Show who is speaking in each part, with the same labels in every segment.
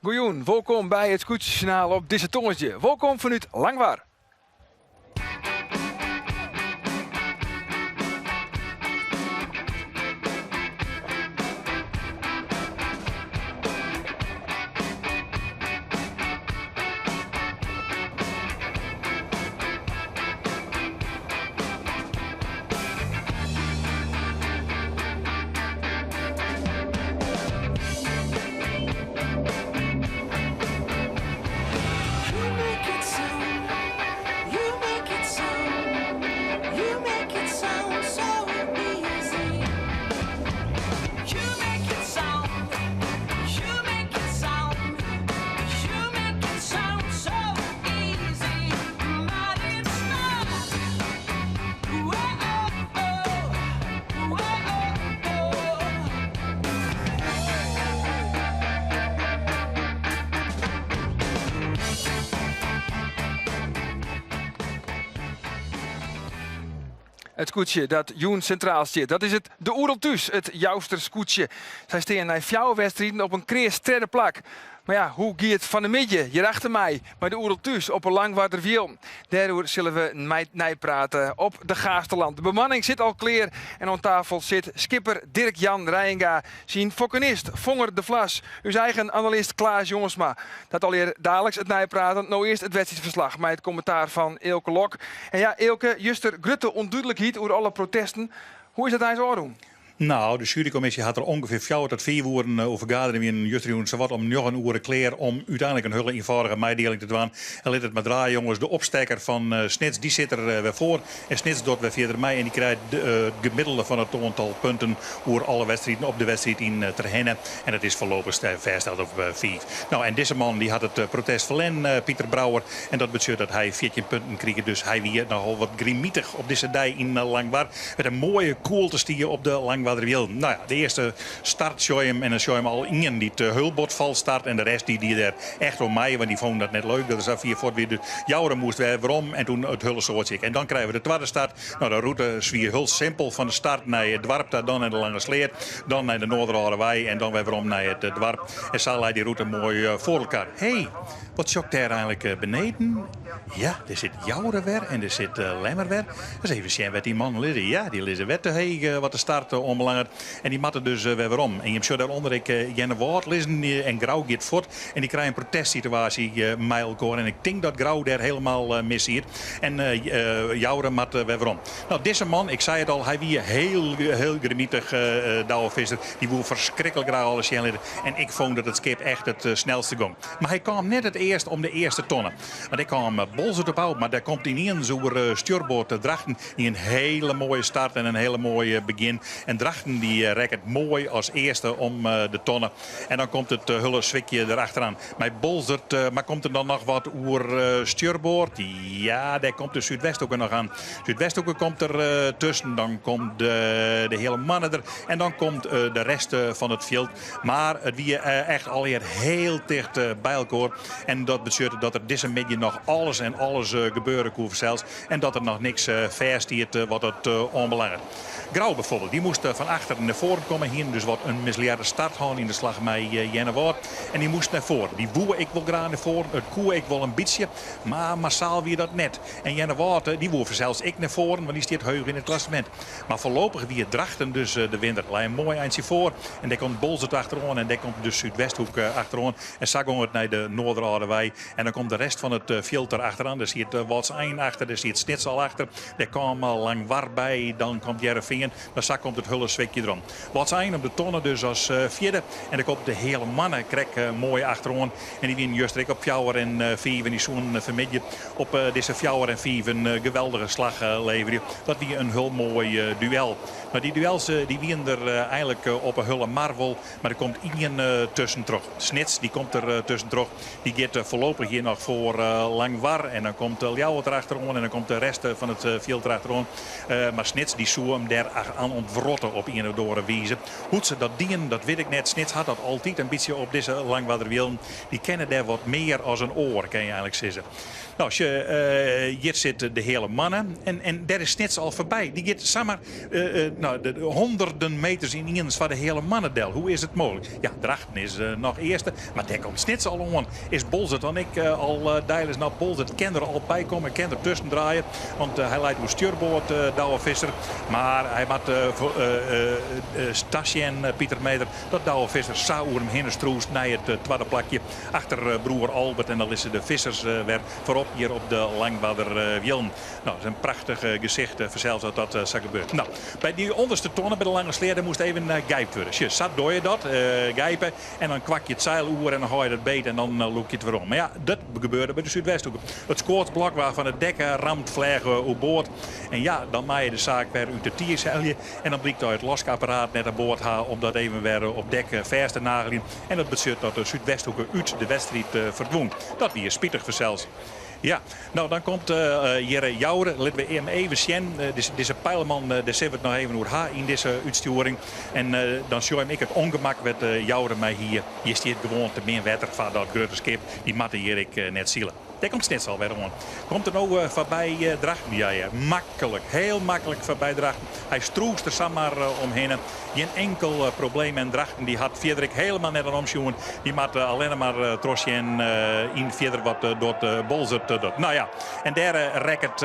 Speaker 1: Goejûn, wolkom by it Skûtsjesjoernaal op dizze tongersdei. Wolkom fanút Langwar. It skûtsje dat jûn sintraal stiet, dat is it De Oerol Thús, it Jouster skûtsje. Sy stean nei fjouwer wedstriden op in kreas tredde plak. Mar ja, hoe gie it fan 'e middei hjir achter my mei de Oerol Thús op 'e Langwarderwiel? Dêroer sille we neiprate op de Gaasterland. De bemanning sit al klear en oan tafel sit skipper Dirk Jan Reijenga, syn fokkenist Fonger de Vlas, ús eigen analist Klaas Jongsma. Dat allegear daliks it neipraten. No earst it wedstriidferslach mei it kommentaar fan Eelke Lok. En ja, Eelke, juster grutte ûndúdlikheid oer alle protesten. Hoe is dat eins ôfrûn?
Speaker 2: No, de sjuerykommisje hat der ûngefear fjouwer tot fiif oeren oer fergadere. Wienen justerjûn sawat om njoggen oere klear om úteinlik in hiele ienfâldige meidieling te dwaan. En lit it mar draaie, jonges. De opstekker fan Snits dy sit der wer foar. En Snits docht wer fierder mei en dy krijt it gemiddelde fan it oantal punten oer alle wedstriden op de wedstriid yn Terherne. En dat is foarlopich fêststeld op fiif. No, en dizze man dy hat it protest ferlern, Pieter Brouwer. En dat betsjut dat hy 14 punten krige. Dus hy wie nochal wat grimitich op dizze dei yn Langwar. Met in moaie koelte stie op de Langwarderwiel. No ja, de earste start sjoch je him en dan sjoch je him al ien dy't hiel bot falsk start en de rest dy die der echt oan mei, want dy fûnen dat net leuk dat er sa fier fuort wie. Dus Joure moast wer werom en toen it hiele soadsje ek. En dan krije we de twadde start. No, de rûte wie hiel simpel, fan de start nei it doarp ta, dan nei de Lange Sleat, dan nei de Noarderâldewei en dan wer werom nei it doarp. En sa lei dy rûte moai foar elkoar. Hé, wat sjoch ik dêr eigenlik beneden? Ja, dêr sit Joure wer en dêr sit Lemmer wer. Ris even sjen wêr't dy mannen lizze. Ja, dy lizze wer te heech wat de start oanbelanget. En dy moatte dus wer werom. En jim sjogge dêrûnder ek Earnewâld lizzen en Grou giet fuort. En dy krije in protestsituaasje mei elkoar. En ik tink dat Grou dêr helemaal mis siet. En Joure moat wer werom. No, dizze man, ik sei it al, hy wie heel, heel grimitich, Douwe Visser. Dy woe ferskriklik graach alles sjen litte. En ik fûn dat it skip echt it snelste gong. Mar hy kaam net it earst om de earste tonne. Want dêr kaam Boalsert op ôf, mar dêr komt yniens oer stjoerboard Drachten yn in hele moaie start en in hele moaie begjin. En Drachten dy rekket moai as earste om de tonne. En dan komt it hiele swikje der achteroan. Mei Boalsert, mar komt der dan noch wat oer stjoerboard? Ja, dêr komt de Súdwesthoeke noch oan. Súdwesthoeke komt der tusken, dan komt de Heale Moanne der en dan komt de rest fan it fjild. Mar it wie echt allegear hiel ticht by elkoar. En dat betsjutte dat der dizze middei noch alles en alles gebeure koe fansels. En dat der noch niks fêststiet wat it oanbelanget. Grou bijvoorbeeld, dy moast fan achteren nei foaren komme. Hienen dus wat in mislearre start hân yn de slach mei Earnewâld. En dy moast nei foaren. Dy woe ek wol graach nei foaren. It koe ek wol in bytsje, mar massaal wie dat net. En Earnewâld dy woe fansels ek nei foaren, want dy stiet heech yn it klassemint. Mar foarlopich wie Drachten dus de winner. Lei in moai eintsje foar en dêr komt Boalsert achteroan en dêr komt de Súdwesthoek achteroan. En sa gong it nei de Noarderâldewei. En dan komt de rest fan it fjild der achteroan. Dêr siet Wâldsein achter, dêr siet Snits al achter. Dêr kaam Langwar by, dan komt Hearrenfean. Mar sa komt it hiele swikje derom. Wâldsein om de tonne dus as fjirde. En dêr komt de Heale Moanne krekt moai achteroan. En dy wienen juster ek op fjouwer en fiif en dy soenen fanmiddei op dizze fjouwer en fiif in geweldige slach leverje. Dat wie in hiel moai duel. Mar dy duels dy wienen der eigenlik op 'e hiele mar wol. Mar der komt ien tuskentroch. Snits dy komt der tuskentroch. Dy giet. stiet foarlopich hjir noch foar Langwar en dan komt Ljouwert derachteroan en dan komt de rest fan it fjild derachteroan. Mar Snits dy soe him dêr aan ûntwrotte op ien of oare wize. Hoe't se dat dienen, dat wit ik net. Snits hat dat altyd in bytsje op dizze Langwarderwielen. Dy kenne dêr wat mear as in oar, kin je eigenlik sizze. No, sjoch, hjir sit de Heale Manne en, en dêr is Snits al foarby. Dy giet samar no, de honderden meters ynienen foar de Heale Manne del. Hoe is it mooglik? Ja, Drachten is noch earste, mar dêr komt Snits al oan. Is Boalsert dan ek al deilis? No, Boalsert kin der al by komme, kin der tusken draaie, want hy leit oer stjurboard, Douwe Visser. Mar hy moat tasjen, Pieter Meeder, dat Douwe Visser sa oer him hinne strûst nei it twadde plakje. Achter broer Albert en dan lizze de Vissers wer foarop hjir op de Langwarder Wielen. No, dat is in prachtich gesicht fansels dat dat sa gebeurt. No, by dy ûnderste tonne by de Lange Sleat dêr moast even gijpt wurde. Sjoch, sa doar je dat, gijpe. En dan kwak je it seil oer en dan hâld je dat beet en dan lûk je it werom. Mar ja, dat gebeurde by de Súdwesthoeke. It skoatsblok waard fan it dek ramd, fleach oerboard. En ja, dan mei je de saak wer út de tiis helje. En dan blykt dat je it laskapparaat net aan board ha om dat even wer op dek fêst te nageljen. En dat betsjut dat de Súdwesthoeke út de wedstriid ferdwûn. Dat wie spitich fansels. Ja, no dan komt hjir Joure. Litte we him even sjen. Dizze peilman, dêr sille we it noch even oer ha yn dizze útstjoering. En dan sjoch jim ek it ûngemak wêr't Joure mei hie. Hjir stiet gewoan te min wetter foar dat grutte skip. Dy moatte hjir ek net sile. Dêr komt Snits alwer oan. Komt er no foarby Drachten? Ja hear, maklik, heel maklik foarby Drachten. Hy strûst der samar omhinne. Gjin inkel probleem en Drachten dy hat fierder ek helemaal net oan omsjoen. Dy moat allinne mar trochsjen yn fierder wat docht Boalsert docht. Nou ja, en dêr rekket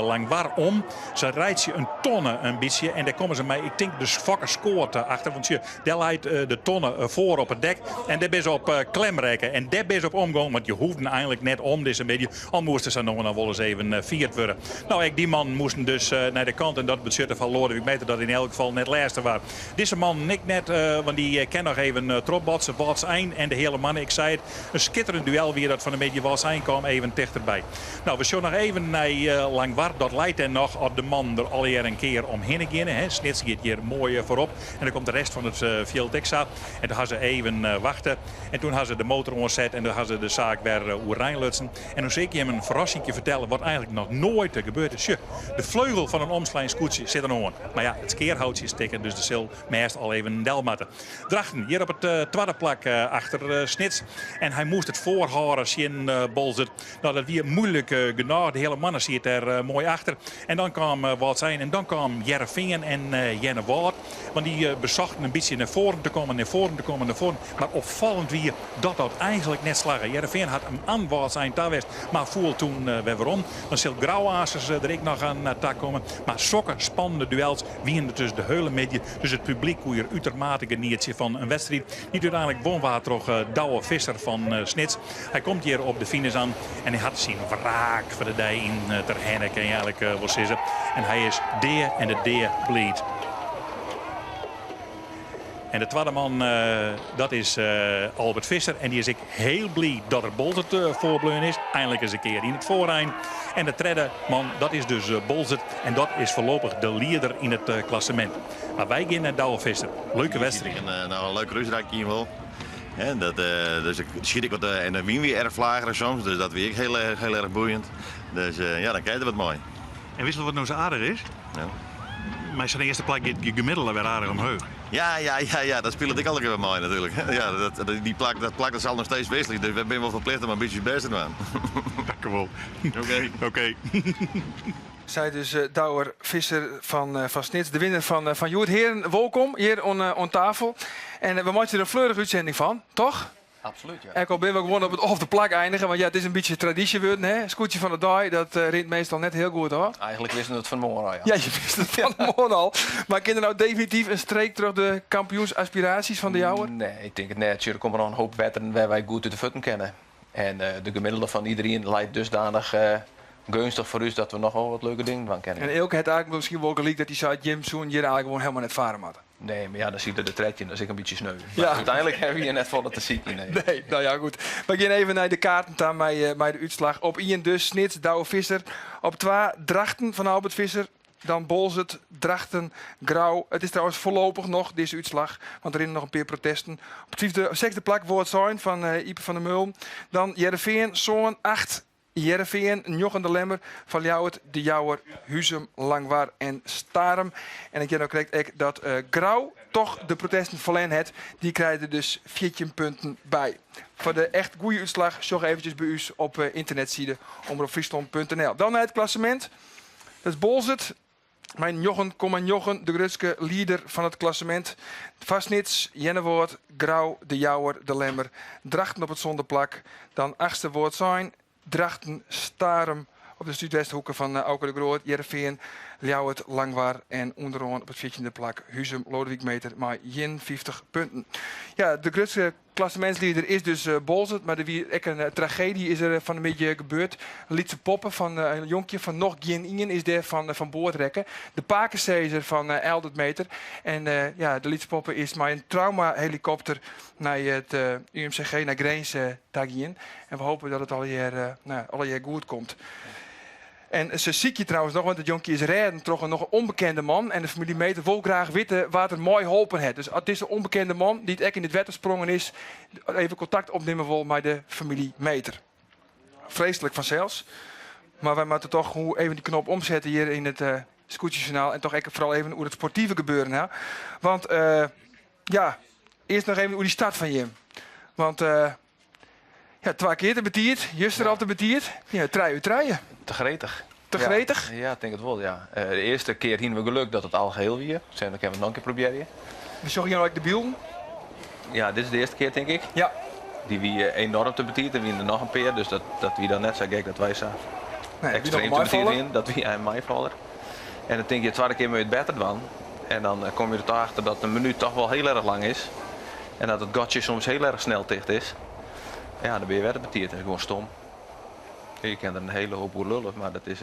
Speaker 2: Langwar om. Se reitsje in tonne in bytsje en dêr komme se mei, ik tink de Fokke Skoat achter. Want sjoch, Dêr leit de tonne foar op it dek en dêr binne se op klem rekke. En dêr binne se op omgong, want je hoegden einlik net om dizze middei, al moast der sa no en dan wolris even fierd wurde. No, ek dy mannen moasten dus nei de kant en dat betsjutte foar Loadewyk Meeter dat hy yn elk gefal net lêste waard. Dizze mannen ek net, want dy kin noch even trochbotse. Wâldsein en de Heale Manne, ik sei it, in skitterend duel wie dat fan 'e middei. Wâldsein kaam even tichterby. No, we sjogge noch even nei Langwar. Dat leit dêr noch as de mannen der allegear in kear omhinne geane. Snits giet hjir moai foarop. En dan komt de rest fan it fjild ek sa. En toen ha se even wachte. En toen ha se de motor oanset en toen ha se de saak wer oerein lutsen. En dan sil ik jim in ferrassingje fertelle wat eigenlik noch noait gebeurd is. Sjoch, de fleugel fan in omslein skûtsje sit der oan. Mar ja, it skearhoutsje is stikken, dus der sil mêst al even del moatte. Drachten hjir op it twadde plak achter Snits. En hy moast it foarhâlde tsjin Boalsert. No, dat wie muoilik genôch. De Heale Manne siet dêr moai achter. En dan kaam Wâldsein en dan kaam Hearrenfean en Earnewâld. Want dy besochten in bytsje nei foaren te kommen, nei foaren te kommen, nei foaren. Mar opfallend wie dat dat eigenlik net slagge. Hearrenfean hat him oan Wâldsein ta west, mar foel toen wer werom. Dan sil Grou aansens der ek noch oan ta komme. Mar sokke spannende duels wienen der dus de heule middei. Dus it publyk koe hjir utermate genietsje fan in wedstriid dy't úteinlik wûn waard troch Douwe Visser fan Snits. Hy komt hjir op de finish aan en hy hat syn wraak foar de dei yn Terherne, kin je eigenlik wol sizze. En hy is dea en de dea bliid. En de twadde man, dat is Albert Visser. En dy is ek hiel bliid dat er Boalsert foarbleaun is. Einlik ris in kear yn it foarein. En de tredde man, dat is dus Boalsert. En dat is foarlopich de lieder yn it klassemint. Mar wy gean nei Douwe Visser. Leuke wedstriid.
Speaker 3: Nou, in leuk rúsrakje wol. Hè, dat, dus ik schiet ik wat, en de wyn wie erg vlagerig soms, dus dat wie ek heel, heel erg boeiend. Dus ja, dan krijg je er wat mei.
Speaker 2: En witst wat no sa aardich is?
Speaker 3: Ja.
Speaker 2: Mei sa'n earste plak giet je gemiddelde wer aardich omheech.
Speaker 3: Ja, ja, ja, ja, dat spilet ek allegear mei natuerlik. Ja, dat, die plak, dat plak dat sal noch steeds wisselje, dus we binne wol ferplichte om in bytsje bêst te dwaan.
Speaker 2: Dankjewol.
Speaker 3: Oké.
Speaker 2: Oké.
Speaker 1: Sei dus Douwe Visser fan Snits, de winner fan hjoed. Hearen, wolkom hjir oan tafel. En we meitsje der in fleurige útsending fan, toch?
Speaker 4: Absoluut, ja.
Speaker 1: Ek al binne we gewoan op it alfde plak einige, want ja, it is in bytsje tradysje wurden, hè? Skûtsje fan de dei, dat rint meastal net hiel goed ôf.
Speaker 4: Eigenlik wisten we it fan 'e moarn al, ja.
Speaker 1: Ja, je wisten it fan 'e moarn al. Mar kin der no definityf in streek troch de kampioensaspiraasjes fan de Jouwer?
Speaker 4: Nee, ik tink it net. Sjoch, der komme noch in hoop wetteren wêr't wy goed út de fuotten kinne. En de gemiddelde fan iderien leit dusdanich geunstich foar ús dat we noch wol wat leuke dingen dwaan kinne.
Speaker 1: En Eelke hat eigenlik miskien wol gelyk dat hy seit, jim soenen hjir eigenlik gewoan helemaal net fare moatte.
Speaker 4: Nee, mar ja, dan siet er de 13, dat is ek in bytsje sneu. Mar úteinlik hawwe we hjir net folle te sykjen. Nee.
Speaker 1: Nee, no ja, goed. We gean even nei de kaarten ta mei de útslach. Op ien dus Snits, Douwe Visser. Op twa Drachten fan Albert Visser. Dan Boalsert, Drachten, Grou. It is trouwens foarlopich noch dizze útslach, want der rinne noch in pear protesten. Op it fyfde, sechsde plak Wâldsein fan Ype van der Meulen. Dan Hearrenfean, sân, acht, Hearrenfean, njoggen De Lemmer, fan Ljouwert, De Jouwer, Huzum, Langwar en Starum. En ik hear no krekt ek dat Grou toch de protesten ferlern hat. Dy krije der dus 14 punten by. Foar de echt goede útslach sjoch eventsjes by ús op ynternetside omropfryslân.nl. Dan nei it klassemint. Dat is Boalsert mei 9,9 de grutske lieder fan it klassemint. Foar Snits, Earnewâld, Grou, De Jouwer, De Lemmer, Drachten op it sânde plak. Dan achtste Wâldsein, Drachten, Starum op de súdwesthoeke fan Auke de Groot, Hearrenfean, Ljouwert, Langwar en ûnderoan op it fjirtjinde plak Huzum, Lodewijk Meter mei 51 punten. Ja, de grutste Klassemintslieder is dus Boalsert, mar der wie ek in tragedy is der fan 'e middei gebeurd. In lytse poppe fan in jonkje fan noch gjin ien is dêr fan board rekke. De pakesizzer fan Eldert Meter. En ja, de lytse poppe is mei in traumahelikopter nei it UMCG, nei Grins ta gien. En we hoopje dat it allegear, no, allegear goed komt. En se sykje trouwens noch, want it jonkje is rêden troch in noch ûnbekende man. En de famylje Meter wol graach witte wa't er mei holpen hat. Dus as dizze ûnbekende man, dy't ek yn it wetter sprongen is, even kontakt opnimme wol mei de famylje Meter. Freeslik fansels. Mar wy moatte toch hoe even dy knop omsette hjir yn it uh, Skûtsjesjoernaal. En toch ek foaral even oer it sportive gebeuren. Hè? Want uh, ja, earst noch even oer dy start fan jim. Want uh, Ja, twa kear te betiid. Juster al te betiid. Ja, trije oer trije.
Speaker 4: Te gretich.
Speaker 1: Te gretich?
Speaker 4: Ja, ik tink it wol, ja. Eh, de earste kear hiene we geluk dat it algeheel wie. Sein, dan kinne we it noch in kear probearje.
Speaker 1: We sjogge hjir no ek de bylden.
Speaker 4: Ja, dit is de earste kear, tink ik.
Speaker 1: Ja.
Speaker 4: Dy wie eh, enorm te betiid. Der wiene der noch in pear, dus dat, dat wie dan net sa gek dat wy sa
Speaker 1: Nee,
Speaker 4: ekstreem te betiid wiene. Dat wie in meifaller. En dan tink je, de twadde kear moat je it better dwaan. En dan eh, kom je der toch achter dat in minút toch wol hiel erch lang is. En dat it gatsje soms hiel erch snel ticht is. Ja, dan binne je wer te betiid. Dat is gewoan stom. Je kinne der in hiele hoop oer lulle, mar dat is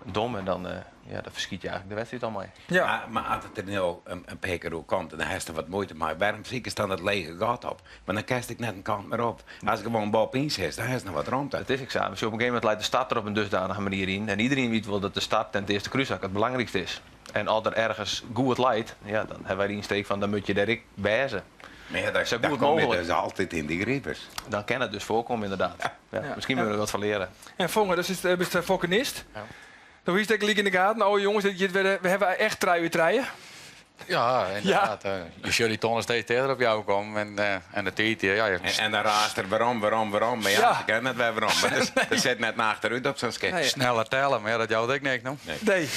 Speaker 4: dom en dan, ja, dan ferskiet je eigentlik de wedstriid al mei.
Speaker 1: Ja.
Speaker 5: Mar, mar as it der no in pear kear oer komt en dan hast der wat muoite mei, wêrom sikest dan it lege gat op? Want dan kinst ek net in kant mear op. Ast gewoan boppe-yn sitst, dan hast noch wat romte.
Speaker 4: Dat is ek sa. Op in gegeven momint leit de start der op in dusdanige manier yn en iderien wit wol dat de start en it earste krúshak it belangrykste is. En as der ergens goed leit, ja, dan hawwe wy de ynsteek fan dan moat je dêr ek wêze.
Speaker 5: Mar ja, dan,
Speaker 4: Sa
Speaker 5: dan
Speaker 4: goed
Speaker 5: kom je
Speaker 4: mooglik.
Speaker 5: dus altyd yn dy gripers.
Speaker 4: Dan kin it dus foarkomme, ynderdaad. Ja.
Speaker 1: Ja.
Speaker 4: Miskien moatte we der wat fan leare.
Speaker 1: En Fonger, dat is, bist fokkenist.
Speaker 6: Ja.
Speaker 1: Dan wist ik gelyk yn de gaten, oh jonges, dit giet wer, we hawwe echt trije oer trije.
Speaker 6: Ja, ynderdaad. Je sjogge dy tonne steeds earder op jou kommen en, en de tiid, ja, je...
Speaker 5: En, en dan raast er werom, werom, werom. Mar ja,
Speaker 1: Ja.
Speaker 5: se kinne net wer werom. Want der, der sit net in achterút op sa'n skip.
Speaker 1: Nee.
Speaker 6: Sneller telle, mar ja, dat jout ek niks, no.
Speaker 1: Nee.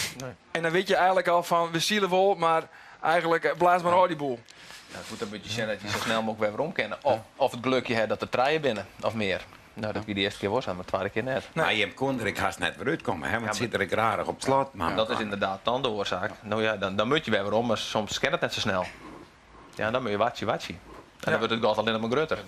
Speaker 1: En dan wit je eigentlik al fan, we sile wol, mar eigentlik eh, blaas mar ôf dy boel.
Speaker 4: Ja, goed, dan moat je sjen dat je sa snel mooglik wer werom kinne. Of, of it gelukje ha dat der trije binne, of mear. No, dat wie de earste kear wol sa, mar de twadde kear net.
Speaker 5: Mar jim koene der ek hast net wer útkomme, hè? Want sit der ek raar op slot. Man.
Speaker 4: Dat is ynderdaad dan de oarsaak. No ja, dan, dan moat je wer werom, mar soms kin it net sa snel. Ja, dan moat je wachtsje, wachtsje. En dan wurdt it gat allinnich mar grutter.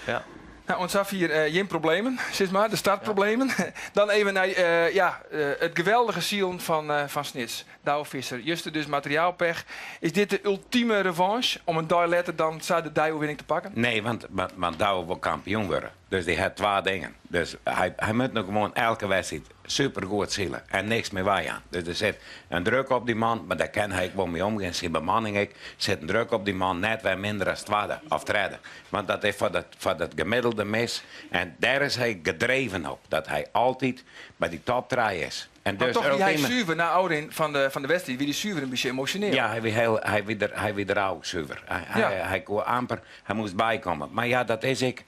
Speaker 4: Ja.
Speaker 1: Nou, oant safier eh, jim problemen, sis mar, de startproblemen. Dan even nei eh, ja, eh, it geweldige silen fan, eh, fan Snits. Douwe Visser, juster dus materiaalpech. Is dit de ultime revanche om in dei letter dan sa de deioerwinning te pakken?
Speaker 5: Nee, want, want, want Douwe wol kampioen wurde. Dus dy hat twa dingen. Dus hy, hy moat no gewoan elke wedstriid supergoed sile en niks mear weijaan. Dus der sit in druk op dy man, mar dêr kin hy ek wol mei omgean. Syn bemanning ek. Sit in druk op dy man, net wer minder as twadde of tredde. Want dat is foar dat, foar dat gemiddelde mis. En dêr is hy gedreven op. Dat hy altyd by dy top trije is. En
Speaker 1: Mar
Speaker 5: dus
Speaker 1: toch wie hy
Speaker 5: ultime-
Speaker 1: suver nei ôfrin fan de, fan de wedstriid, wie hy suver in bytsje emosjoneel.
Speaker 5: Ja, hy wie, hiel, hy wie, der, hy wie der ôf suver. Hy, hy,
Speaker 1: Ja.
Speaker 5: hy koe amper, hy moast bykomme. Mar ja, dat is ek.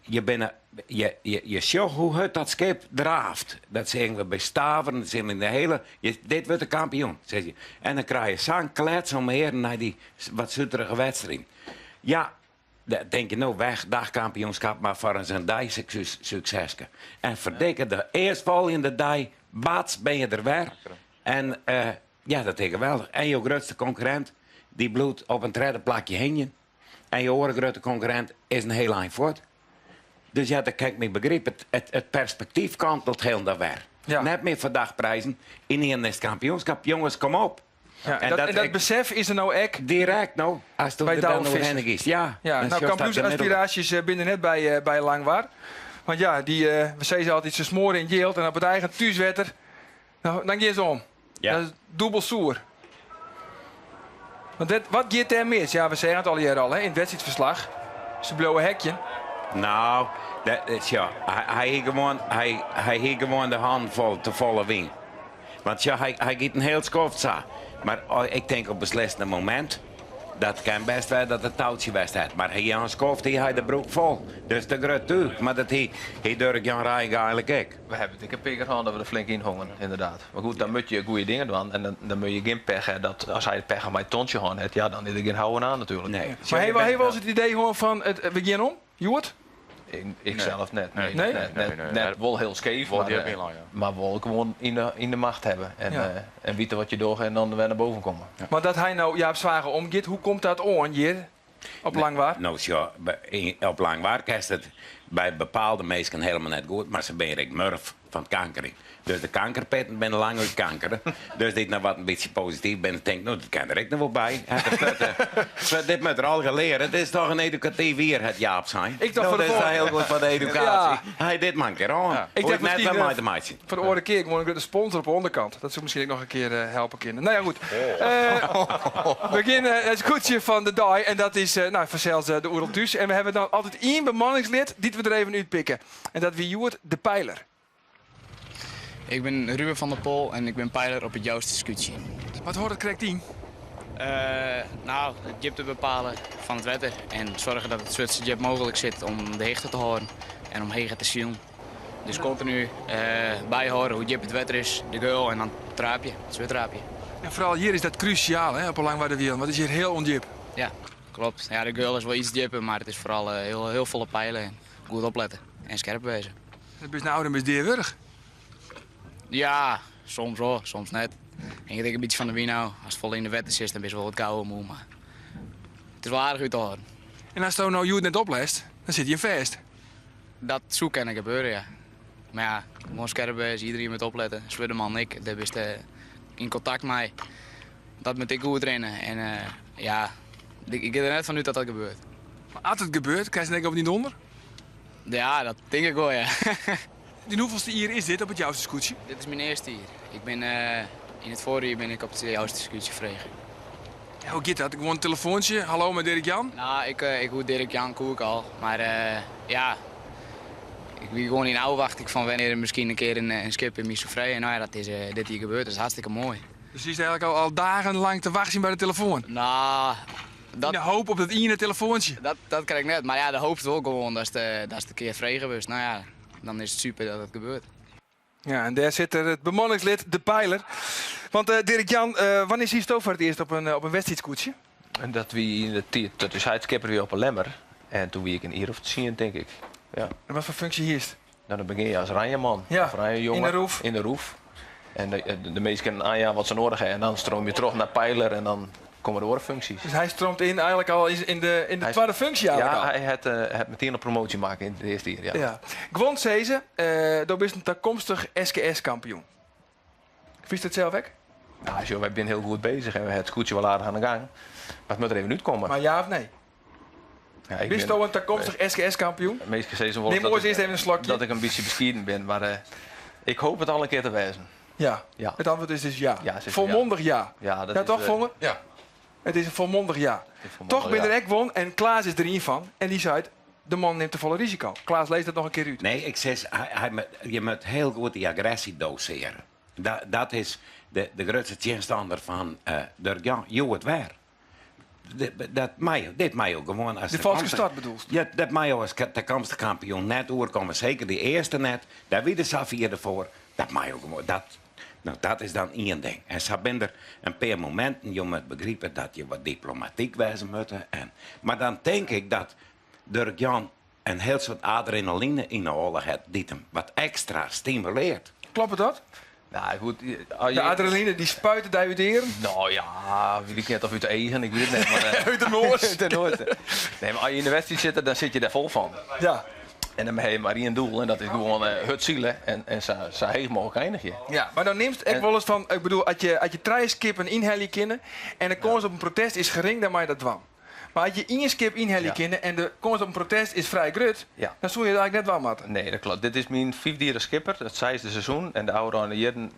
Speaker 5: Je, binne, je, je, je sjocht hoe hurd dat skip draaft. Dat seagen we by Staveren, dat seagen we yn de hiele. Je, dit wurdt de kampioen, sizze je. En dan krije je sa'n klets om 'e earen nei dy wat suterige wedstriid. Ja, dan tink je no weg, dagkampioenskap, mar foar in sa'n dei sukseske. En ferdikke, de earstfolgjende dei, bats, bin je der wer. En eh, ja, dat is geweldich. En jo grutste konkurrint, dy bliuwt op in tredde plakje hingjen. En jo oare grutte konkurrint is in hiel ein fuort. Dus ja, dat kin ik my begripe. It, it, it perspektyf kantelt hielendal wer.
Speaker 1: Ja.
Speaker 5: Net mear foar dagprizen. Ynienen is it kampioenskap. Jonges, kom op.
Speaker 1: Ja, en dat, en dat besef is der no ek.
Speaker 5: Direkt no, ast
Speaker 1: By
Speaker 5: der dan
Speaker 1: Douwe
Speaker 5: oerhinne
Speaker 1: Visser.
Speaker 5: giest. Ja,
Speaker 1: Ja,
Speaker 5: dan
Speaker 1: no,
Speaker 5: sjochst dat gemiddelde.
Speaker 1: kampioensaspiraasjes eh, binne net by, eh, by Langwar. Want ja, dy, eh, we sizze altyd, se smoare yn it jild en op it eigen thúswetter, no, dan gean se om.
Speaker 5: Ja.
Speaker 1: Dat is dûbel soer. Want dat, wat giet dêr mis? Ja, we seagen it allegear al hè, yn it wedstriidferslach. Se bliuwe hekjen.
Speaker 5: Nou, dat, ja, hy, hy hie gewoan, hy, hy hie gewoan de hannen fol, te folle wyn. Want ja, hy, hy giet in hiel skoft sa. Mar oh, ik tink op beslissende momint, dat kin bêst wêze dat it toutsje west hat. Mar hy hie in skoft hie hy de broek fol. Dus te grut túch. Mar dat hie, hie Durk Jan Reijenga eigenlik ek.
Speaker 4: We hawwe it ek in pear kear hân dat we der flink yn hongen, ynderdaad. Mar goed, dan moatte je goede dingen dwaan en dan, dan moatte je gjin pech ha dat as hy pech mei it tontsje hân hat, ja, dan is der gjin houwen oan natuerlik.
Speaker 5: Nee.
Speaker 1: Mar ha je wolris it idee hân fan it, we gean om, hjoed?
Speaker 4: Ik, ik zelf net. Nee,
Speaker 1: Nee?
Speaker 4: net,
Speaker 6: Nee,
Speaker 4: net,
Speaker 6: nee,
Speaker 4: net wol hiel skeef,
Speaker 6: Wol
Speaker 4: mar,
Speaker 6: djip ynlein, ja.
Speaker 4: mar wol gewoan yn de macht hawwe. En,
Speaker 1: Ja.
Speaker 4: en witte wat je dogge en dan wer nei boven komme.
Speaker 1: Maar dat hy no Jaap Zwaga omgiet, hoe komt dat oan hjir op Langwar?
Speaker 5: No, sjoch, op Langwar kinst it by bepaalde minsken hielendal net goed, mar se binne ek murf fan it kankerjen. Dus de kankerpitten binne lang út kankere. Dus dy't noch wat in bytsje posityf binne, tinkt, no, dat kin der ek noch wol by. Dit moat er al leare. Dit is toch in edukatyf jier, hat Jaap sein.
Speaker 1: Ik dacht
Speaker 5: No,
Speaker 1: voor de
Speaker 5: dat is
Speaker 1: volgende-
Speaker 5: hiel goed foar de edukaasje. Hy dit mar in kear oan.
Speaker 6: Ja.
Speaker 1: Ik
Speaker 5: Ik
Speaker 1: dacht
Speaker 5: net
Speaker 1: miskien,
Speaker 5: wer mei te meitsjen.
Speaker 1: Foar de oare kear gewoan in grutte sponsor op de ûnderkant. Dat soe miskien ek noch in kear helpe kinne. No ja, goed. We geane it skûtsje fan de dei. En dat is no, fansels de Oeral Thús. En we hawwe dan altyd ien bemanningslid dy't we der even útpikke. En dat wie hjoed de peiler.
Speaker 7: Ik bin Ruben van der Pol en ik bin peiler op it Jouster skûtsje.
Speaker 1: Wat hâldt it krekt yn?
Speaker 7: No, it djipte bepalen fan it wetter en soargje dat it swurdste djip mooglik sit om de hichte te hâlden en om heger te silen. Dus kontinu byhâlde hoe djip it wetter is, de geul en dan traapje, it swurdtraapje.
Speaker 1: En foaral hjir is dat krúsjaal hè, op 'e Langwarderwielen, want it is hjir hiel ûndjip.
Speaker 7: Ja, klopt. Ja, de geul is wol iets djipper, mar it is foaral hiel, hiel folle peile en goed oplette en skerp wêze.
Speaker 1: Dan bist no dan bist deawurch.
Speaker 7: Ja, soms wol, soms net. Hinget ek in bytsje fan de wyn ôf. Ast folle yn de wetter sitst, dan bist wol wat gauwer moe, mar it is wol aardich út te hâlden.
Speaker 1: En ast no hjoed net oplest, dan sit je fêst.
Speaker 7: Dat soe kinne gebeure, ja. Mar ja, gewoan skerp wêze, iderien moat oplette. Swurdeman ek, dêr bist yn kontakt mei. Dat moat ek goed rinne. En ja, ik gean der net fan út dat dat gebeurt.
Speaker 1: Mar as it gebeurt, krijst dan ek op dyn donder?
Speaker 7: Ja, dat tink ik wol, ja.
Speaker 1: Dyn hoefolste jier is dit op it Jouster skûtsje?
Speaker 7: Dit is myn earste jier. Ik bin, yn it foarjier bin ik op it Jouster skûtsje frege.
Speaker 1: Ja, hoe giet dat? Gewoan in telefoantsje, hallo mei Dirk Jan?
Speaker 7: No, ik, ik koe Dirk Jan koe ik al, mar ja, ik wie gewoan yn ôfwachting fan wannear der miskien in kear in skipper my soe freegje. En no ja, dat is dit jier gebeurd, dat is hartstikke moai.
Speaker 1: Dus sietst eigenlik al dagenlang te wachtsjen by de telefoan?
Speaker 7: No, dat...
Speaker 1: Yn de hoop op dat iene telefoantsje?
Speaker 7: Dat, dat krekt net, mar ja, de hoop wol gewoan datst, datst in kear frege wurdst. No ja, dan is it super dat it gebeurt.
Speaker 1: Ja, en dêr sit er, it bemanningslid, de peiler. Want Dirk Jan, wannear siesto foar it earst op in wedstriidskûtsje?
Speaker 4: En dat wie yn de tiid dat ús heit skipper wie op 'e Lemmer. En doe wie ik in jier of 10, tink ik. Ja.
Speaker 1: En wat foar funksje hiest?
Speaker 4: No, dan begjin je as ranjeman.
Speaker 1: Ja,
Speaker 4: of ranjejonge.
Speaker 1: yn de roef.
Speaker 4: Yn de roef. En de minsken oanjaan wat se nedich hawwe. En dan stroom je troch nei peiler en dan komme de oare funksjes.
Speaker 1: Dus hy stroomt yn eigenlik al yn de
Speaker 4: Hy
Speaker 1: twadde funksje eigenlik
Speaker 4: Ja,
Speaker 1: al?
Speaker 4: hy hat metien in promoasje makke yn it earste jier, ja.
Speaker 1: Ja. Guon sizze, do bist in takomstich SKS-kampioen. Fynst it sels ek?
Speaker 4: Nou, sjoch, wy binne hiel goed bezich en we hawwe it skûtsje wol aardich oan de gang. Mar it moat der even útkomme.
Speaker 1: Mar ja of nee?
Speaker 4: Ja, ik
Speaker 1: Bist
Speaker 4: bin-
Speaker 1: do in takomstich SKS-kampioen?
Speaker 4: Minsken sizze wol
Speaker 1: Nim
Speaker 4: dat
Speaker 1: oars
Speaker 4: ik
Speaker 1: earst even in slokje.
Speaker 4: dat ik in bytsje beskieden bin, mar ik hoopje it al in kear te wêzen.
Speaker 1: Ja.
Speaker 4: Ja.
Speaker 1: It antwurd is dus ja.
Speaker 4: Ja, het is
Speaker 1: Folmondich ja.
Speaker 4: Ja, dat
Speaker 1: Ja,
Speaker 4: is,
Speaker 1: toch, Fonger?
Speaker 6: Ja.
Speaker 1: It is in folmondich ja.
Speaker 4: is folmondich
Speaker 1: Toch bin
Speaker 4: ja.
Speaker 1: der ek guon, en Klaas is der ien fan, en dy seit, de man nimt te folle risiko. Klaas, lês dat noch in kear út.
Speaker 5: Nee, ik sis, hy, je moat hiel goed dy agresje dosearje. Dat is de grutste tsjinstanner fan Durk Jan, hjoed wer. Dat mei, dit mei jo gewoan as
Speaker 1: De falske start bedoelst?
Speaker 5: Ja, dat mei jo as takomstige kampioen net oerkomme. Seker dy earste net. Dêr wie de safier derfoar. Dat mei jo gewoan. Dat, no, dat is dan ien ding. En sa binne der in pear mominten, jo moatte begripe dat je wat diplomatyk wêze moatte. En, mar dan tink ik dat Durk Jan in hiel soad adrenaline yn 'e holle hat dy't him wat ekstra stimulearret.
Speaker 1: Kloppet dat?
Speaker 4: Nou, goed, als je
Speaker 1: De adrenaline dy spuitet dy út de earen?
Speaker 4: No ja, ik net of út de eagen, ik wit it net. Mar,
Speaker 1: Út de noas.
Speaker 4: Út de noas. Nee, mar as je yn de wedstriid sitte, dan sitte je dêr fol fan.
Speaker 1: Ja.
Speaker 4: En dan ha je mar ien doel en dat is gewoan hurd sile en sa heech mooglik einigje.
Speaker 1: Ja, mar dan nimst ek
Speaker 4: En
Speaker 1: wolris fan, ik bedoel, as je trije skippen ynhelje kinne en de kâns op in protest is gering, dan mei je dat dwaan. Mar as je ien skip ynhelje kinne en de kâns op in protest is frij grut, dan soene je it eigentlik net dwaan moatte.
Speaker 4: Nee, dat kloppet. Dit is myn fyfde jier as skipper, it seisde seizoen. En de ôfrûne jierren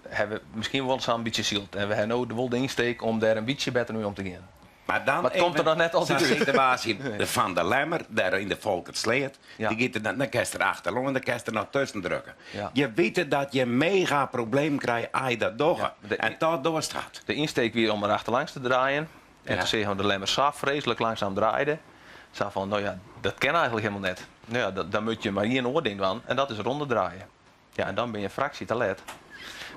Speaker 4: hawwe we miskien wol sa'n bytsje syld. En we hawwe no wol de ynsteek om dêr in bytsje better mei om te gean.
Speaker 5: Mar dan
Speaker 4: Mar it komt der noch net altyd
Speaker 5: sa'n
Speaker 4: út.
Speaker 5: situaasje fan de Lemmer, dêr yn de Folkertsleat, dy giet der dan, dan kinst der achteroan, dan kinst der noch tusken drukke. Je witte dat je mega problemen krije as je dat dogge. En toch dochst dat.
Speaker 4: De ynsteek wie om der achterlangs te draaien. En toen seagen we de Lemmer sa freeslik langsaam draaide. Sa fan, no ja, dat kin eigentlik hielendal net. No ja, dan moat je mar ien oar ding dwaan en dat is ronde draaie. Ja, en dan bin je in fraksje te let.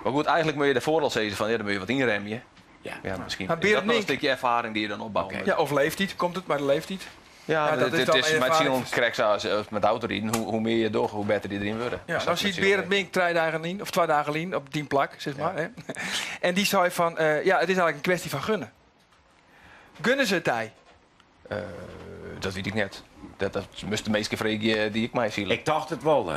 Speaker 4: Mar goed, eigentlik moat je dêrfoar al sizze fan, ja, dan moat je wat ynremje.
Speaker 5: Ja.
Speaker 4: Ja, miskien
Speaker 1: Maar
Speaker 4: is dat
Speaker 1: Berend
Speaker 4: noch in
Speaker 1: Mink-
Speaker 4: stikje erfaring dy't je dan opbouwe moatte.
Speaker 1: Ja, of leeftiid, komt it mei de leeftiid?
Speaker 4: Ja,
Speaker 1: Ja, dat
Speaker 4: dat
Speaker 1: is dan
Speaker 4: is mei
Speaker 1: erfaring.
Speaker 4: silen krekt sa as met autoriden. Hoe mear je dogge, hoe better je deryn wurde.
Speaker 1: Ja,
Speaker 4: Dus
Speaker 1: dan
Speaker 4: dat
Speaker 1: siet
Speaker 4: met
Speaker 1: Berend
Speaker 4: silen
Speaker 1: Mink 3 dagen lyn, of 2 dagen lyn, op dyn plak, sis mar. Hè? En dy sei fan, ja, it is eigentlik in kwestje fan gunne. Gunne se it dy?
Speaker 4: Dat wit ik net. Dat moatst de minsken freegje dy't ek meisile.
Speaker 5: Ik tocht it wol.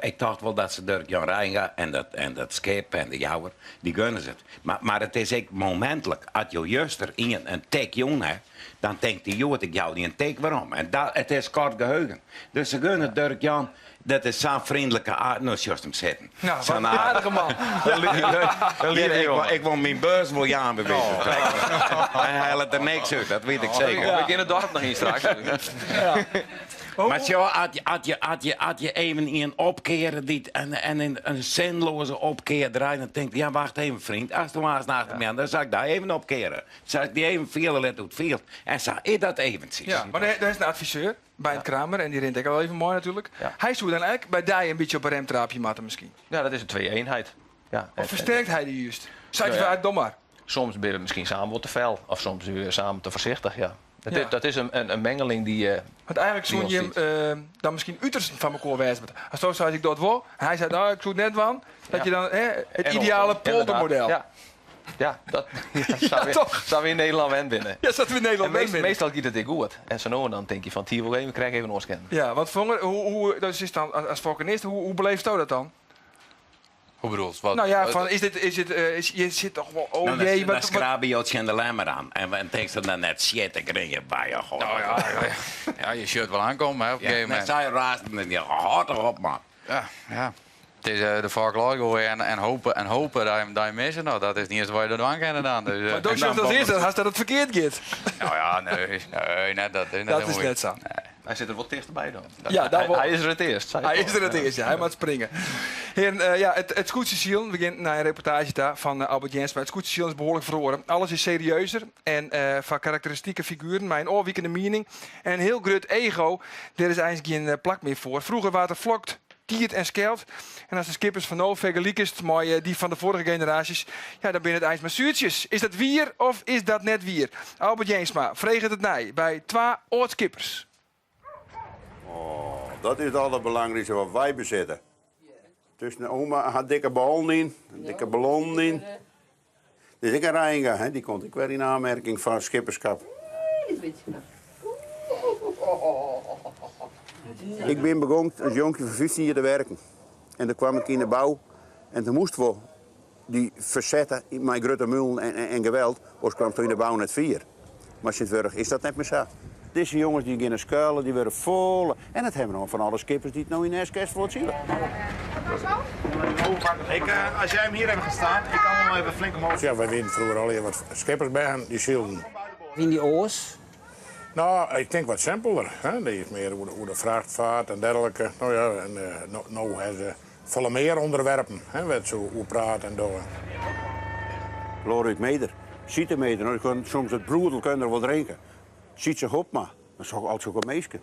Speaker 5: Ik tocht wol dat se Durk Jan Reijenga en dat skip en de Jouwer, dy gunne se it. Mar it is ek momintlik. As jo juster ien in tik jûn ha, dan tinkt dy hjoed ik jou dy in tik werom. En dat, it is kort geheugen. Dus se gunne Durk Jan, dat is sa'n vriendelijke aard. No sjochst him sitten.
Speaker 1: Nou, wat
Speaker 5: Sa'n
Speaker 1: in aardige man.
Speaker 5: Hier, ik wol myn beurs wol jaan by wize van spreken. Hy hellet der niks út, dat wit ik seker.
Speaker 4: We gean it dorp noch yn straks.
Speaker 5: Mar sjoch, as je even ien opkeare dy't en in sinloaze opkear draait, dan tinkt ja, wacht even vriend, as do aanst achter my aan, dan sil ik dy even opkeare. Sil ik dy even fiele litte hoe't it fielt. En sa is dat eventsjes.
Speaker 1: Ja, mar dêr is in adviseur, Beint Kramer, en dy rint ek al even mei natuerlik. Hy soe dan ek by dy in bytsje op 'e rem traapje moatte miskien.
Speaker 4: Ja, dat is in twee-eenheid. Ja.
Speaker 1: Of fersterkt hy dy just? Seit
Speaker 4: Nou
Speaker 1: hy
Speaker 4: ja.
Speaker 1: fan, doch mar.
Speaker 4: Soms binne we miskien samen wat te fel, of soms binne we samen te foarsichtich. Ja. Dat,
Speaker 1: Ja.
Speaker 4: is, dat is in mengeling dy't.
Speaker 1: Want eigentlik
Speaker 4: Die
Speaker 1: soene jim
Speaker 4: ontstiet.
Speaker 1: dan miskien utersten fan mekoar wêze moatte. As do seist ik doch it wol, en hy seit no ik soe it net dwaan, dat
Speaker 4: Ja.
Speaker 1: je dan hè, it
Speaker 4: En
Speaker 1: ideale
Speaker 4: andersom, inderdaad.
Speaker 1: poldermodel.
Speaker 4: Ja, ja, dat, ja, sa we,
Speaker 1: toch?
Speaker 4: sa we yn Nederlân wend binne.
Speaker 1: Ja, sa't we yn Nederlân
Speaker 4: En
Speaker 1: wend binne.
Speaker 4: meastal giet it ek goed. En sa no en dan tink je fan, hier wol even, krij ik even oars kennen.
Speaker 1: Ja, want Fonger, hoe, dat is dan as fokkenist, hoe beleefsto dat dan?
Speaker 6: Hoe bedoelst? Wat,
Speaker 1: Nou ja, fan, is dit, is dit, is, je sit toch wol, oh
Speaker 5: Nou, dan,
Speaker 1: jee,
Speaker 5: dan
Speaker 1: wat, wat,
Speaker 5: skrabe je tsjin de Lemmer aan. En tinkst dan net, shit, ik rin hjir by. Oh, God.
Speaker 6: Nou ja, ja, ja, je sjochst wol oankommen hè, op in
Speaker 5: Ja,
Speaker 6: gegeven
Speaker 5: net
Speaker 6: momint.
Speaker 5: sei raasden en ja, hâld toch op, man.
Speaker 6: Ja, ja. It is de foark goaie en hope en hope dat je, dat je mist. Nou, dat is net iens wat je dwaan kinne dan. Dus,
Speaker 1: mar do
Speaker 6: en dan
Speaker 1: sjochst as earste hast dat it ferkeard giet.
Speaker 6: Nou ja, nee, nee, net, dat is net
Speaker 1: Dat is
Speaker 6: helemaal
Speaker 1: net sa.
Speaker 6: Nee.
Speaker 4: Hy sit der wol tichterby dan.
Speaker 1: Ja, daar wol.
Speaker 4: Hy is der it earst. sei
Speaker 1: Hy
Speaker 4: ik
Speaker 1: is der it earst, ja. Hy moat springe. Hearen, ja, it skûtsjesilen, we gean nei in reportaazje ta fan Albert Jensma. It skûtsjesilen is behoarlik feroare. Alles is serieuzer en foar karakteristike figueren mei in ôfwikende miening en in hiel grut ego, dêr is eins gjin plak mear foar. Froeger waard der flokt, tierd en skeld. En as de skippers fan no fergelikest mei dy fan de foarige generaasjes, ja, dan binne it eins mar suertsjes. Is dat wier of is dat net wier? Albert Jensma freget it nei by twa âld-skippers.
Speaker 8: Oh, dat is it alderbelangrykste wat wy besitte. Tusken de oma hat dikke ballen yn, dikke ballonnen yn. Dit is ek in Reijenga, hè? Dy komt ek wer yn oanmerking foar skipperskap. Ik bin begûn as jonkje fan 15 jier te werken. En doe kwam ik yn de bou en doe moast wol dy fersette mei grutte mulen en geweld, oars kwamst yn de bou net fier. Mar tsjintwurdich is dat net mear sa. Dizze jonges dy geane skoalle, dy wurde folle. En dat hawwe we no fan alle skippers dy't no yn de SKS fuort sile.
Speaker 9: Ik, als jij hem hier even gaat staan, ik kan hem even flink omhoog.
Speaker 10: Ja, wy wienen froeger allegear wat skippersbern, dy sylden.
Speaker 11: Wienen dy oars?
Speaker 10: No, ik tink wat simpeler. Hè? Dy is mear oer de frachtfeart en dergelike. No ja, en no hawwe se folle mear ûnderwerpen, hè, wêr't se oer prate en dogge.
Speaker 8: Lodewijk Meder, Siete Meder, no, dy soms it bloed kin der wol drinke. Sietse Hopma, dat is al sokke minsken.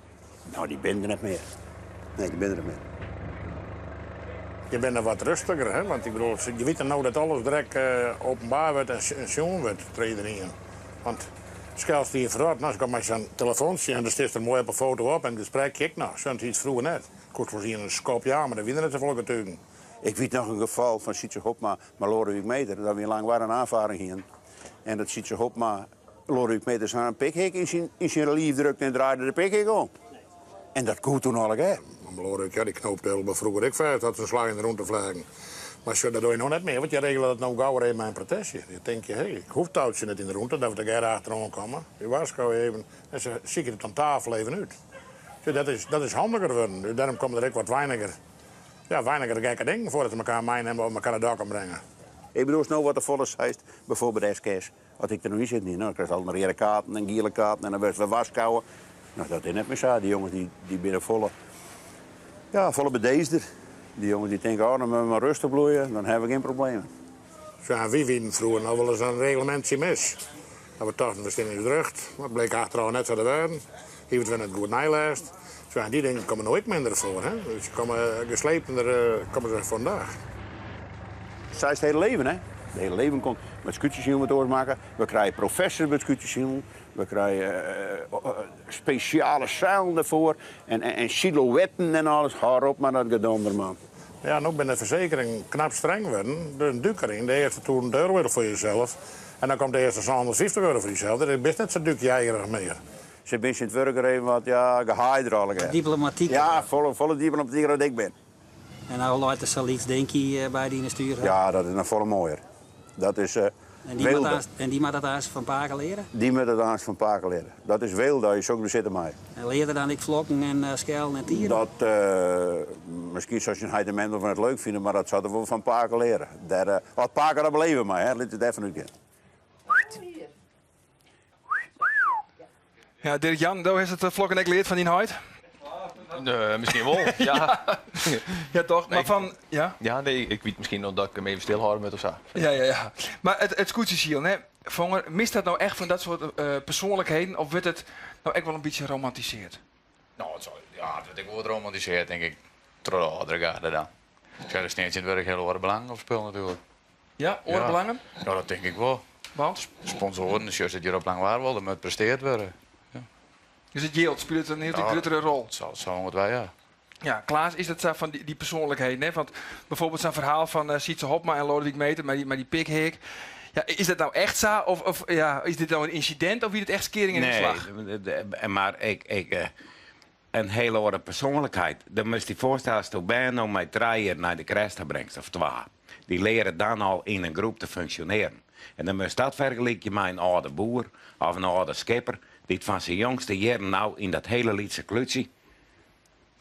Speaker 8: No, dy binne der net mear. Nee, dy binne der net mear.
Speaker 10: Je binne wat rêstiger, hè? Want ik bedoel, je witte no dat alles direkt openbaar wurdt en sjoen wurdt troch iderien. Want skelst dy ferrot, no, se komt mei sa'n telefoantsje en dan stiest der moai op 'e foto op en it gesprek ek noch. Sa'n tiid froeger net. Koest wolris ien in skop jaan, mar der wiene net safolle getugen.
Speaker 8: Ik wit noch in gefal fan Sietse Hopma mei Lodewijk Meder, dat wy Langwar in oanfaring hienen. En dat Sietse Hopma Lodewijk Meder sa'n pikhik yn syn liif drukte en draaide de pikhik om. En dat koe toen allegear.
Speaker 10: Lodewijk, ja, dy knoopte helemaal froeger ek fêst, hat in slach yn de rûnte fleagen. Mar sjoch, dat dogge je no net mear, want je regele dat no gauwer even mei in protestje. Je tinke, hé, ik hoech toutsje net yn de rûnte, dat we tegearre achteroan komme. Je warskôgje even en se sykje it oan tafel even út. Sjoch, dat is, dat is handiger wurden. Dus dêrom komme der ek wat weiniger, ja, weiniger gekke dingen foar dat se mekaar meinimme of mekaar de dok ombringe.
Speaker 8: Ik bedoel, no wat de folle seist, bijvoorbeeld SKS. As ik der no yn sitten hie, no, dan krijst al reade kaarten en giele kaarten en dan wurdst wer warskôge. No, dat is net mear sa. Dy jonges dy, dy binne folle, ja, folle bedeesder. Dy jonges dy tinke, oh, dan moatte we mar rêstich bliuwe, dan hawwe we gjin problemen.
Speaker 10: Ja, wy wienen froeger noch wolris in reglemintsje mis. Dat we tochten, we steane yn ús rjocht, mar it bleek achterôf net sa te wêzen. Hie it wer net goed neilêzen. Ja, dy dingen komme no ek minder foar. Hè? Dus se komme geslepener komme se foar in dach.
Speaker 8: Sa is it hiele leven, hè? It hiele leven komt mei it skûtsjesilen wat oars makke. We krije professors by it skûtsjesilen. We krije spesjale seilen derfoar en, en silhouetten en alles. Hâld op mei dat gedonder, man.
Speaker 10: Ja, no binne de fersekeringen knap streng wurden. Dus in dúker yn, de earste 1000 euro weer foar jesels. En dan komt de earste 750 euro foar jesels. Dus bist net sa dúkjeigerich mear.
Speaker 8: Se binne tsjin it wurk even wat ja, gehaaider allegear.
Speaker 11: Diplomatiker.
Speaker 8: Ja, folle, folle diplomatiker dan ik bin.
Speaker 11: En no leit der sa'n lyts dinky by dy yn 'e stuer.
Speaker 8: Ja, dat is noch folle moaier. Dat is
Speaker 11: En dy moat aanst, en dy moat dat aanst fan pake leare?
Speaker 8: Dy moat dat aanst fan pake leare. Dat is weelde as je soks besitte mei.
Speaker 11: En leart er dan ek flokken en skellen en tieren?
Speaker 8: Dat, miskien sil syn heit en mem dat net leuk fine, mar dat sil er wol fan pake leare. Dêr, as pake dat beleve mei, hè, lit it dêrfan útgean.
Speaker 1: Ja, Dirk Jan, do hast it flokken ek leard fan dyn heit?
Speaker 4: Miskien wol, ja.
Speaker 1: Ja, toch? Mar fan, ja?
Speaker 4: Ja, nee, ik wit miskien noch dat ik him even stilhâlde moat of sa.
Speaker 1: Ja, ja, ja. Mar it skûtsjesilen, hè, Fonger, mist dat no echt fan dat soart persoanlikheden of wurdt it no ek wol in bytsje romantiseard?
Speaker 6: No, it sil, ja, it wurdt ek wol wat romantiseard, tink ik, troch de âldere garde dan. Sjoch, der stean tsjintwurdich hiel oare belangen op spul natuerlik.
Speaker 1: Ja, oare belangen?
Speaker 6: Ja, dat tink ik wol.
Speaker 1: Want?
Speaker 6: Sponsoaren, sjochst it hjir op Langwar wol, der moat presteard wurde. Ja.
Speaker 1: Dus it jild spilet in hieltyd gruttere rol?
Speaker 6: Sa, sa ûngefear, ja.
Speaker 1: Ja, Klaas, is dat sa fan dy persoanlikheden? Hè? Want byfoarbyld sa'n ferhaal fan eh, Sietse Hopma en Lodewijk Meeter mei dy pikheak. Ja, is dat no echt sa? Of, of ja, is dit no in ynsidint of wie dit echt skering en ynslach?
Speaker 5: Nee, mar ik, ik, eh, in hiele oare persoanlikheid. Dan moatst dy foarstelle, asto bern no mei trije jier nei de kres ta bringst, of twa, dy leare dan al yn in groep te funksjonearjen. En dan moatst dat fergelykje mei in âlde boer of in âlde skipper dy't fan syn jongste jierren ôf yn dat hiele lytse klútsje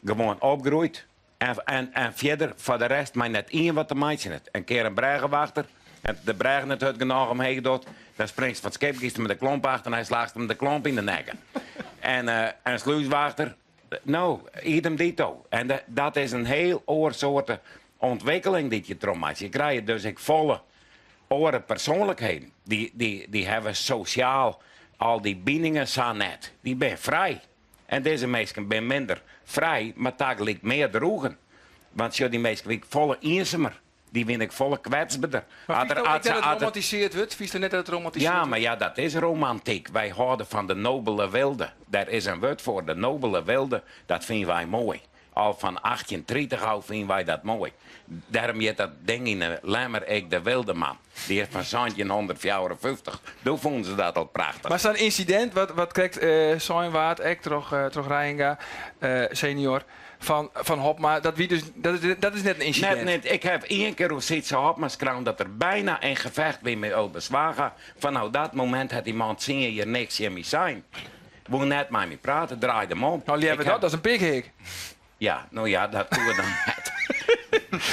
Speaker 5: gewoan opgroeit en, en, en fierder foar de rest mei net ien wat te meitsjen hat. In kear in brêgewachter en de brêge net hurd genôch omheech docht, dan springst fan it skip, giest mei de klomp achter en hy slacht him de klomp yn de nekke. En eh, in slúswachter, no, idem dito. En dat is in hiel oar soarte ûntwikkeling dy't je trochmeitsje. Je krije dus ek folle oare persoanlikheden. Dy, dy, dy hawwe sosjaal al dy biningen sa net. Dy binne frij. En dizze minsken binne minder frij, mar tagelyk mear droegen. Want sjoch, dy minsken wiene folle iensumer. Dy wiene ek folle kwetsberder.
Speaker 1: Mar fynst do ek dat it romantiseard wurdt? Fynst do net dat it romantiseard
Speaker 5: wurdt? Ja, mar ja, dat is romantyk. Wy hâlde fan de nobele wilde. Dêr is in wurd foar, de nobele wilde. Dat fine wy moai. Al fan 1830 ôf fine wy dat moai. Dêrom hjit dat ding yn 'e Lemmer ek de Wildeman. Dy is fan 1754. Doe fûnen se dat al prachtich.
Speaker 1: Mar sa'n ynsidint, wat, wat krekt sein waard, ek troch, troch Reijenga senior, fan, fan Hopma, dat wie dus, dat is, dat is net in ynsidint.
Speaker 5: Net, net. Ik haw ien kear oer Sietse Hopma skreaun dat er byna in gefecht wie mei Ulbe Zwaga. Fanôf dat momint hat dy man tsien jier niks tsjin my sein. Woe net mei my prate, draaide him om.
Speaker 1: No, leaver dat as in pikheak.
Speaker 5: Ja, no ja, dat koe dan net.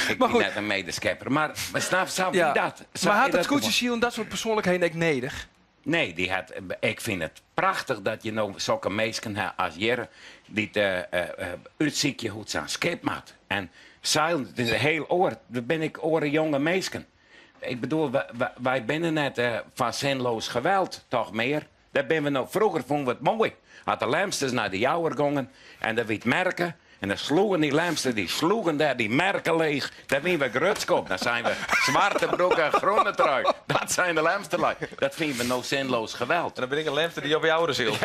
Speaker 5: Ik bin net in medeskepper, mar snap sa wie dat.
Speaker 1: Mar hat it skûtsjesilen dat soart persoanlikheden ek nedich?
Speaker 5: Nee, dy hat, ik fyn it prachtich dat je no sokke minsken ha as hjir, dy't útsykje hoe't sa'n skip moat. En seilen, it is in hiel oar, der binne ek oare jonge minsken. Ik bedoel, wy binne net fan zinloos geweld, toch mear? Dêr binne we no. Froeger fûnen we it moai at de Lemsters nei de Jouwer gongen en der wie 't merke en dan sloegen dy Lemsters dy sloegen dêr dy merke leech. Dêr wiene we grutsk op. Dan seinen we swarte broek en groene trui. Dat zijn de Lemsterlui. Dat fine we no zinloos geweld.
Speaker 4: En dan bin ik in Lemster dy't op Jouwer sylt.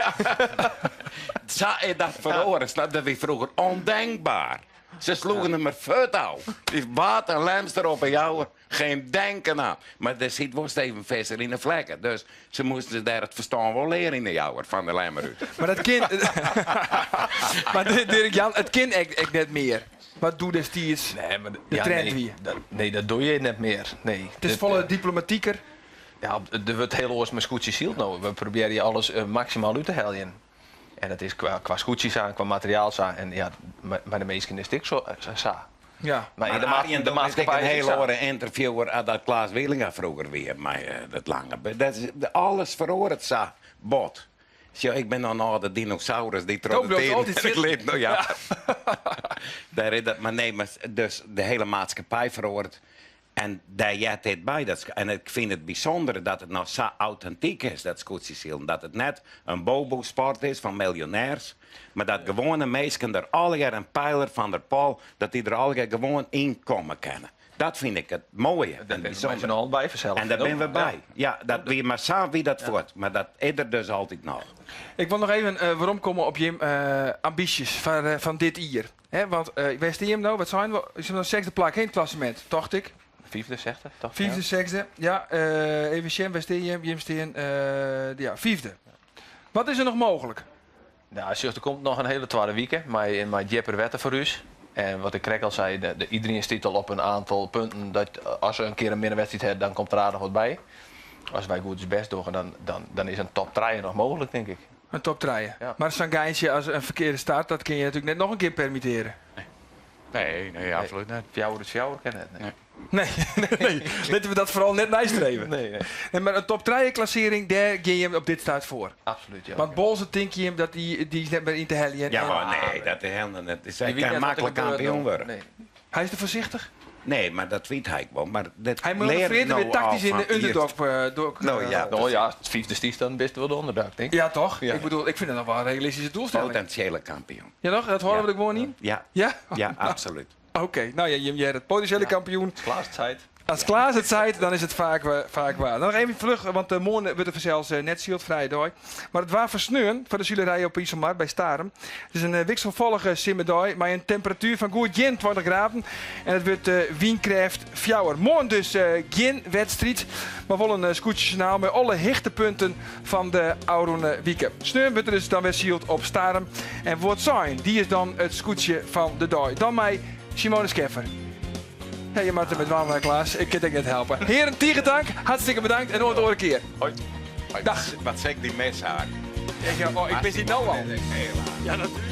Speaker 5: Sa is dat feroare. Snap, dat wie froeger ondenkbaar. Se sloegen him der fuort ôf. Dy waard in Lemster op 'e Jouwer. Geen denken aan. Mar der siet wol Steven Visser yn 'e flekke, dus se moasten se dêr it ferstân wol leare yn de Jouwer fan de Lemmer út.
Speaker 1: Mar dat kin. Mar Dirk Jan, it kin ek, ek net mear. Wat doe destiids
Speaker 4: Nee, mar,
Speaker 1: de
Speaker 4: ja,
Speaker 1: trend
Speaker 4: nee,
Speaker 1: wie.
Speaker 4: Dat, nee, dat doe je net mear. Nee.
Speaker 1: It is folle diplomatiker.
Speaker 4: Ja, der wurdt hiel oars mei skûtsjes syld no. We probearje alles maksimaal út te heljen. En dat is kwa, kwa skûtsjes sa en kwa materiaal sa. En ja, mei de minsken is it ek so, sa.
Speaker 1: Ja.
Speaker 4: Maar,
Speaker 5: Maar
Speaker 4: de,
Speaker 5: Arjen,
Speaker 4: de
Speaker 5: de maatskippij
Speaker 4: maatschappij
Speaker 5: een
Speaker 4: is ek
Speaker 5: hele
Speaker 4: sa.
Speaker 5: oare interviewer als dat Klaas Wielinga froeger wie mei dat lange. Dat is, alles feroaret sa bot. Sjoch, ik bin dan âlde dinosaurus dy't troch
Speaker 1: Do
Speaker 5: de
Speaker 1: bliuwst
Speaker 5: tiden
Speaker 1: altyd
Speaker 5: en ik
Speaker 1: sitten.
Speaker 5: leef no ja. Dêr is dat, mar nee, mar dus de hiele maatskippij feroaret en dêr heart dit by. Dat, en ik fyn it bysûnder dat it noch sa autentyk is, dat skûtsjesilen. Dat it net in bobo-sport is fan miljonêrs, mar dat gewoane minsken der allegear in Pijler van der Pol, dat dy der allegear gewoan yn komme kinne. Dat fyn ik it moaie
Speaker 4: Dêr
Speaker 5: en
Speaker 4: binne we mei
Speaker 5: bysûnder.
Speaker 4: syn allen by fansels.
Speaker 5: En dêr binne we by. Ja, dat wie mar sa wie dat fuort. Mar dat is der dus altyd noch.
Speaker 1: Ik wol noch even weromkomme op jim ambysjes foar fan dit jier. Hè, want wêr stean jim no? Wat seinen we? Is it no sechsde plak hè, yn it klassemint, tocht ik.
Speaker 4: Fyfde, sechsde, tocht ik.
Speaker 1: Fyfde, sechsde. Ja, even sjen, wêr stean jim? Jim stean, ja, fyfde. Wat is der noch mooglik?
Speaker 4: Nou, sjoch, der komt noch in hiele twadde wike mei, mei djipper wetter foar ús. En wat ik krekt al sei, de, de, iedereen stiet al op in oantal punten dat as se in kear in minne wedstriid ha, dan komt der aardich wat by. As wy goed ús bêst dogge, dan, dan, dan is in top trije noch mooglik, tink ik.
Speaker 1: In top trije.
Speaker 4: Ja.
Speaker 1: Mar sa'n geintsje as in ferkearde start, dat kin je natuerlik net noch in kear permittearje.
Speaker 6: Nee, nee, absolút net.
Speaker 4: Fjouwer út fjouwer kin net. Nee.
Speaker 1: Nee, nee, litte we dat foaral net neistreve.
Speaker 4: Nee, nee.
Speaker 1: Nee, mar in top trije klassearring, dêr gean jim op dit stuit foar.
Speaker 4: Absolút, ja.
Speaker 1: Want Boalsert tink jim dat dy, dy is net mear yn te heljen.
Speaker 5: Ja,
Speaker 1: En-
Speaker 5: maar nee, dat is helemaal net. Sy
Speaker 4: Je weet
Speaker 5: kan
Speaker 4: net wat er
Speaker 5: maklik
Speaker 4: gebeurt
Speaker 5: kampioen
Speaker 4: no.
Speaker 5: wurde.
Speaker 4: Nee.
Speaker 1: Hy is te foarsichtich.
Speaker 5: Nee, mar dat wit hy wol. Mar dat
Speaker 1: Hy moat
Speaker 5: leart
Speaker 1: freed
Speaker 5: no
Speaker 1: wer
Speaker 5: al
Speaker 1: taktysk yn
Speaker 5: fan
Speaker 1: de underdog. dog,
Speaker 5: Nou ja,
Speaker 4: Nou ja, as it fyfde stiest, dan bist wol de underdog, tink ik.
Speaker 1: Ja, toch?
Speaker 4: Ja.
Speaker 1: Ik bedoel, ik fyn it noch wol in realistyske doelstelling.
Speaker 5: Potentiële kampioen.
Speaker 1: Ja, toch? Dat hâlde we der gewoan yn?
Speaker 5: Ja,
Speaker 1: Ja?
Speaker 5: ja, absolút.
Speaker 1: Oké, nou ja, jim hearre it potinsjele kampioen.
Speaker 4: As Klaas it seit.
Speaker 1: As Klaas it seit, dan is it faak, faak waar. Dan noch even fluch, want uh, moarn wurdt der fansels uh, net syld, frije dei. Mar it waar foar sneon foar de silerij op Iselmar by Starum. It is in uh, wikselfallige simmerdei mei in temperatuer fan goed gjin 20 graden. En it wurdt uh, wynkrêft fjouwer. Moarn dus uh, gjin wedstriid, mar wol in uh, skûtsjesjoernaal mei alle hichtepunten fan de ôfrûne wike. Sneon wurdt der dus dan wer syld op Starum. En Wâldsein, dy is dan it skûtsje fan de dei. Dan mei Simone Scheffer. Ja, je moatte dermei dwaan, Klaas. Ik kin it ek net helpe. Hearen, tige tank. Hartstikke bedankt en oant de oare kear.
Speaker 6: Hoi.
Speaker 1: Dag.
Speaker 5: Wat sil ik dy misse, Arie?
Speaker 1: Ja, oh, ik mis dy no al. Ja, natuerlik.